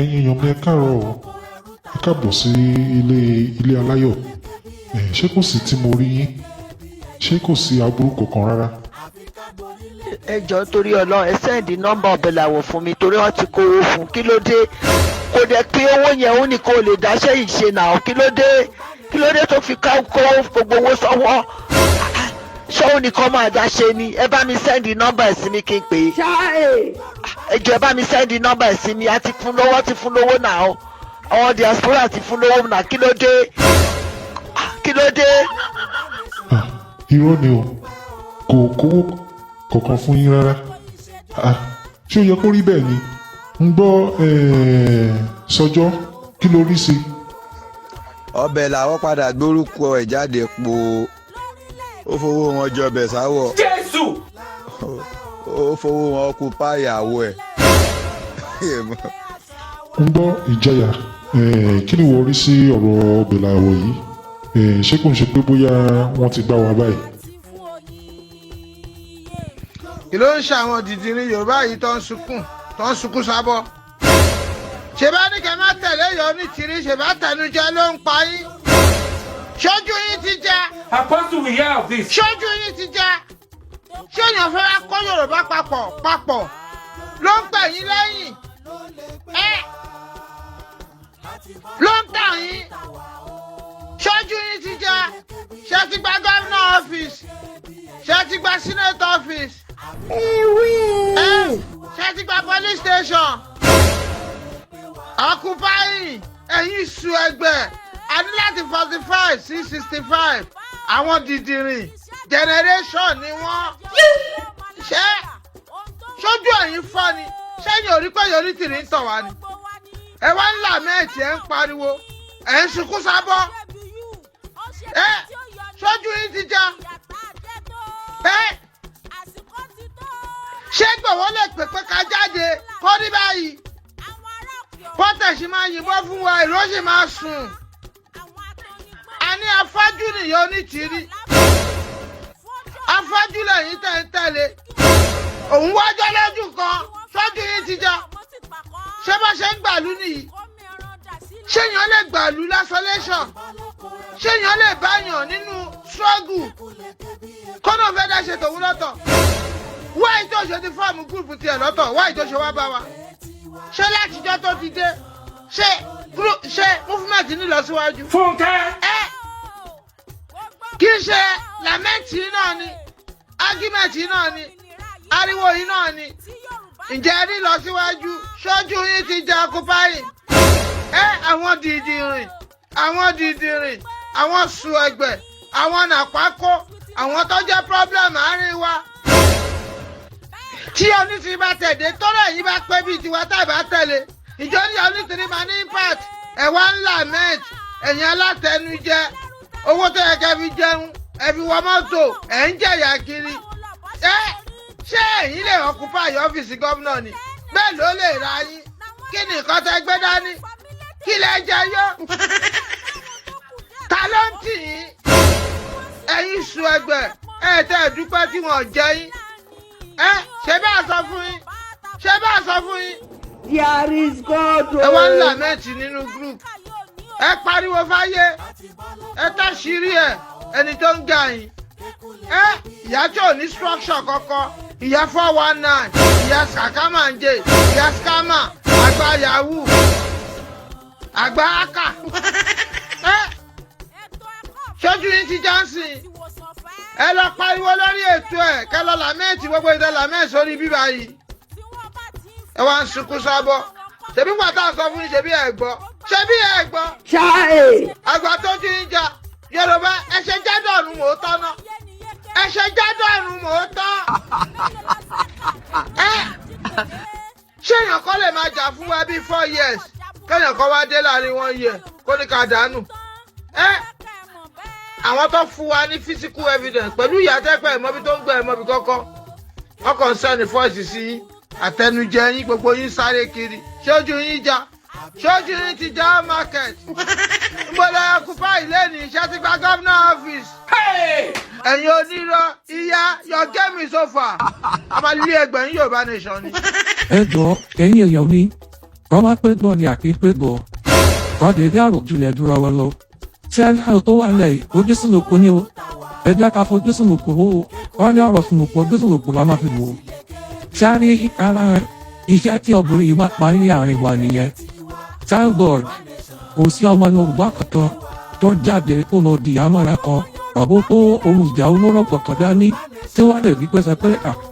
Ẹ̀yin èèyàn mi, ẹ káàárọ̀ o. Ẹ káàbọ̀ sí ilé ilé aláyọ̀. Ẹ ṣé, kò sí tí mo rí yín? Ṣé kò sí aburú kankan rárá? Ẹ jọ̀ọ́, torí Ọlọ́run, ẹ send nọ́mbà Ọbẹ̀làwọ̀ fún mi, torí wọ́n ti kówó fún. Kí ló dé? Kò dẹ̀ pé owó yẹn, ó ní kó lè dáṣẹ́ yìí ṣe náà. Kí ló dé? Kí ló dé tó fi ká kó gbogbo owó sọ́wọ́? Ṣọ́wó nìkan máa dá ṣe ni? Ẹ bá mi send nọ́mbà ẹ̀ sí mi kí n pè é. Ẹ jọ̀ọ́, ẹ bá mi send nọ́mbà ẹ̀ sí mi. A ti fún lówó, ti fún lówó náà. Àwọn diaspora ti fún lówó náà. Kí ló dé? Kí ló dé? Ah, irọ́ ni o, kò kówó kankan fún yín rárá. Ah, ṣé ó yẹ kó rí bẹ́ẹ̀ ni? Ń gbọ́, sọjọ́, kí ló rí sí i? Ọbẹ̀ làwọn padà gbórúkọ ẹ̀ jáde po. Ó fowó wọn jọbẹ̀ sáwọ̀. Jésù. Ó fowó wọn occupy ìyàwó ẹ̀. Ń gbọ́, ìjayà, kí ni wọ́n rí sí ọ̀rọ̀ Ọbẹ̀làwọ̀ yìí? Ṣé kò ń ṣe pé bóyá wọ́n ti gbá wa báyìí? Kí ló ń ṣe àwọn dìdìrín Yorùbá yìí tó ń sunkún sábọ́? Ṣe bá ní kẹ́ má tẹ̀lé yọ ní tìrí, ṣe bá tẹnujẹ ló ń pa yín? Ṣojú yín ti jẹ. Apostle, we hear of this. Ṣojú yín ti jẹ. Ṣé èèyàn fẹ́ wá kó Yorùbá papọ̀ papọ̀ ló ń pè yín lẹ́yìn ẹ, ló ń tà yín? Ṣojú yín ti jẹ. Ṣé ti gba governor office? Ṣé ti gba senate office? Ẹ ṣé ti gba police station? Occupying, ẹ̀yin su ẹgbẹ́, a ní láti 45 sí 65. Àwọn dìdìrìn generation ni wọ́n. Ṣé sójú ẹ̀yin fọ́ ni? Sẹ́yìn ò rí pé yorí tìrì ń tọ̀ wá ni? Ẹ wá ń lament, ẹ ń pariwo, ẹ ń sunkún sábọ́. Ẹ sójú yín ti já. Ẹ ṣé gbọ̀wọ́ lè pè pé ká jáde kó ní báyìí? Pọ́tẹ̀sì máa yìnbọn fún wa, ìró sì máa sùn. A ní afájú nìyẹn, onítìrí afájú lẹ́yìn tẹ̀ ń tẹ̀lé òun wájọ́ lójú kan. Sójú yín ti já. Ṣé bá ṣe ń gbàlú nìyí? Ṣé èèyàn lè gbàlú l'isolation? Ṣé èèyàn lè báyàn nínú struggle kọ́nà fẹ́ dá ṣe tòun lọ́tọ̀? Wáyé tó ṣe ti form group tiẹ̀ lọ́tọ̀, wáyé tó ṣe wá bá wa ṣé látijọ́ tó ti dé? Ṣé ṣé movement ní lọ síwájú? Fúnkẹ́. Ẹ kì í ṣe lament náà ni, argument náà ni, ariwo yìí náà ni. Ǹjẹ́ rí lọ síwájú? Ṣojú yín ti jẹ́ occupying. Ẹ àwọn dìdìrìn, àwọn dìdìrìn, àwọn sùn ẹgbẹ́, àwọn nàpákó, àwọn tó jẹ́ problem àárín wa. Tí onítìrí bá tẹ̀dé tọ́lá yìí bá pẹ́ bíi tiwa tá ì bá tẹ̀lé ìjọ ní onítìrí máa ní impact. Ẹ̀ wá ń lament, ẹ̀yin alátẹnujẹ. Owó tó yẹ kẹ́ fi jẹun, ẹ fi wọ mọ́tò, ẹ̀ ń jẹ̀yà kiri. Ẹ ṣé ẹ̀yin lè occupy ọ́fíìsì gómìnà ni? Bẹ́ẹ̀ ló lè ra yín. Kí ni nǹkan tẹ́ gbé dání? Kí lẹ jẹ yó? Ta ló ń tì yín? Ẹ̀yin sùn ẹgbẹ́, ẹ̀ tẹ́ ẹ̀ dúpẹ́ tí wọ́n jẹ yín. Ẹ ṣe bá a sọ fún yín, ṣe bá a sọ fún yín. There is God. Ẹ wá ń lament nínú group, ẹ pariwo fáyé, ẹ táṣírí ẹ ẹni tó ń ga yín. Ẹ ìyá tí ò ní structure kankan, ìyá 419, ìyá sàkámàǹjẹ, ìyá scammer, àgbà yahoo, àgbà aka. Ẹ ṣojú yín ti johnson. Ẹ lọ pariwo lórí ètò ẹ, kẹ lọ lament gbogbo ìdẹ lament sórí bíbá yìí. Ẹ wá ń sunkún sábọ. Ṣebí pàtó sọ fún yín, ṣebí ẹ gbọ́, ṣebí ẹ gbọ́. Ṣáì. Àgbà tó ti ń jà Yorùbá, ẹ ṣe jádọ̀nù mò ń tọ́ ná, ẹ ṣe jádọ̀nù mò ń tọ́. Ẹ ṣé èèyàn kan lè máa jà fún wa bíi 4 years, kéèyàn kan wá dé láàrin one year kó ní ká dànù? Ẹ àwọn tó fún wa ní physical evidence pẹ̀lú ìyá tẹ́pẹ́ ìmọ̀bí tó ń gbẹ ìmọ̀bí kọ́kọ́, wọ́n kàn ń send voice sí yín, àtẹnujẹ yín, gbogbo yín sáré kiri. Ṣojú yín já, ṣojú yín ti já market nbọlẹ occupy ilé ní iṣẹ́ ti gba governor office. Hey! Ẹ̀yin onírọ́ ìyá, your game is over. A máa lé ẹgbẹ̀rún Yorùbá nation ni. Ẹ jọ̀ọ́, ẹ̀yin èèyàn mi. Wọ́n máa pé gbọ́ ni àkí pé gbọ́. Wọ́n lè rí àròjinlẹ̀ dúró wọn lọ. Ṣé ẹ̀rọ tó wà lẹ̀ yìí, ojú sùnùkùn ni o. Ẹ jẹ́ ká fojú sùnùkùn wò ó. Wọ́n ní ọ̀rọ̀ sùnùkùn ojú sùnùkùn la máa fi wò ó. Ṣé a rí ara iṣẹ́ tí obìnrin yìí máa parí ní àárín wa nìyẹn? Thank God, kò sí ọmọ Yorùbá kankan tó jáde tó lọ di amára kan àbó tó ohun ìjà olóró kankan dání tí wọ́n lè rí pẹ́sẹ́ pé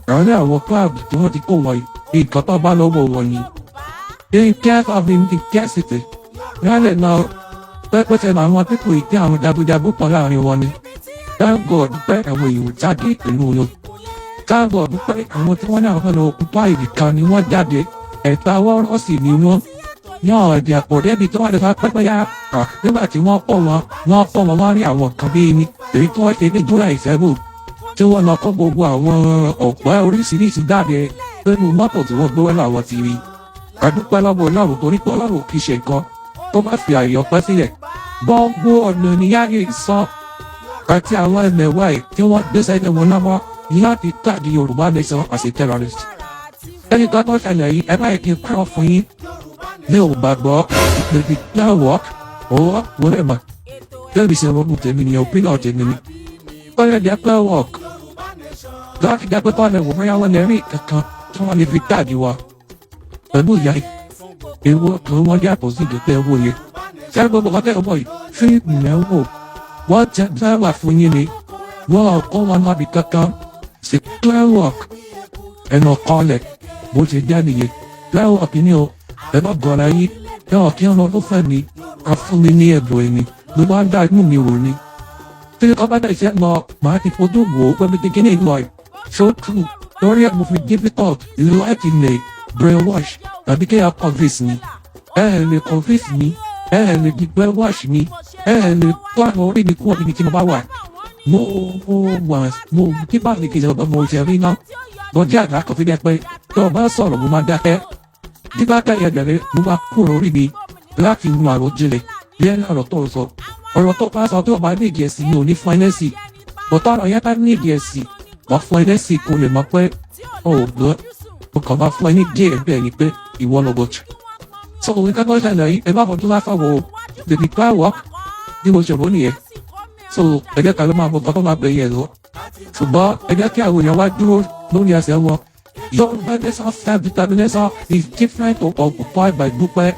àárín àwọn club tí wọ́n ti kó wọ̀nyí, nǹkan tó bá lọ́wọ́ wọ̀nyí. In care of incapacity, rálẹ̀ náà pẹ́pẹ́sẹ́ làwọn pípò ìdí àwọn jagunjagun pọ̀ láàrin wọn ni. Thank God pé àwọn èèyàn jáde pẹ̀lú wọn. Thank God pé àwọn tí wọ́n náà fẹ́ lọ occupy ibìkan ni wọ́n jáde, ẹ̀ta wọ́rọ́ sì ni wọ́n ní ọ̀rọ̀ èdè àpò débi tó wà lọ́sọ̀ pẹ́pẹ́ yá à nígbà tí wọ́n pọ̀ wọn, wọ́n pọ̀ wọn, wọ́n rí àwọn kan bíi ní èyí tí wọ́n ṣe ní July 7 tí wọ́n lọ kó gbogbo àwọn ọ̀pẹ́ oríṣiríṣi jáde nínú mọ́tò tí wọ́n gbé wá làwọn ti rí. Àdúpẹ́ lọ́wọ́ Ọlọ́run torí pé Ọlọ́run kì í ṣe nǹkan tó bá fi àyè ọpẹ́ sílẹ̀. Gbogbo ọ̀nà ní yáyé sọ àti àwọn ẹ̀mẹ̀wá ẹ̀ tí wọ́n gbé sẹ́yìn wọn lọ́wọ́ láti tàbí Yorùbá Nation as a terrorist. Ẹni kan tó ṣẹlẹ̀ yìí, ẹ bá yẹ kí n kọ́ fún yín, mi ò gbàgbọ́ ìpèsè náà owó whatever tẹ́lifí ṣe ronú tèmi ni, opinion tèmi ni ó lè jẹ́ pé work láti jẹ́ pé kọ́lẹ̀ wò bóyá wọ́n lè rí kankan tí wọ́n lè fi tàbí wa pẹ̀lú ìyá ewu kan wọ́n yàtọ̀ sí ìdẹ́tẹ̀ owó yẹn. Ṣé gbogbo ọ̀tẹ̀ ọmọ yìí, fíìmù lẹ́ ń wò, wọ́n jẹ́ náírà fún yín ni, wọ́n ò kọ́ wọn lábì kankan sí clear work ẹnu kọ́lẹ̀ bó ṣe jẹ́ nìyẹn. Clear work ni o, ẹ má gọra yín ẹ ọ̀ kí ọ̀nà tó fẹ́ mi ká fún mi ní ẹ̀bùn ẹni ló máa ń dá inú mi wò ni. Tí ọba náà ṣe lọ, màá ti fojú wò ó pẹ̀lú kékeré lọ ẹ̀ so true lórí ẹ̀ mo fi difficult láti lè brainwash tàbí kéèyàn convince mi. Ẹ ẹ̀ lè convince mi, ẹ ẹ̀ lè di brainwash mi, ẹ ẹ̀ lè kó àwọn orí mi kúrò níbi tí mo bá wà. Mo wà mo kí bá mi kì í ṣe ọ̀dọ́ mo ṣe rí náà lọ́jà àgbà kan fi dẹ́ pé tó o bá sọ̀rọ̀, mo máa dákẹ́. Nígbà tẹ̀yẹ bẹ̀rẹ̀, mo máa kúrò orí mi láti mú àròjinlẹ̀ yẹn ọ̀rọ̀ tó sọ. Ọ̀rọ̀ tó bá sọ, tó bá ní ìdí ẹ̀sìn, mi ò ní fún ẹ lẹ́sìn bọ̀tọ̀. Ọ̀rọ̀ yẹn bá ní ìdí ẹ̀sìn, wọ́n fún ẹ lẹ́sìn kó lè mọ̀ pé o ò gbọ́. Mo kàn máa fún ẹ ní díẹ̀ bẹ́ẹ̀ ni pé ìwọ lọ bọ̀ jù. So nǹkan tó ṣẹlẹ̀ yìí, ẹ má fojú lásán wo bèbí káwọ́ bí mo ṣe rò nìyẹn. So ẹ jẹ́ ká ló máa bọ̀ bọ́ máa bẹ̀ yẹn lọ, ṣùgbọ́n ẹ jẹ́ kí àwọn èèyàn wá dúró lórí ẹsẹ̀ wọn. Yorùbá Nation self-determination is different to occupied by Dúpẹ́.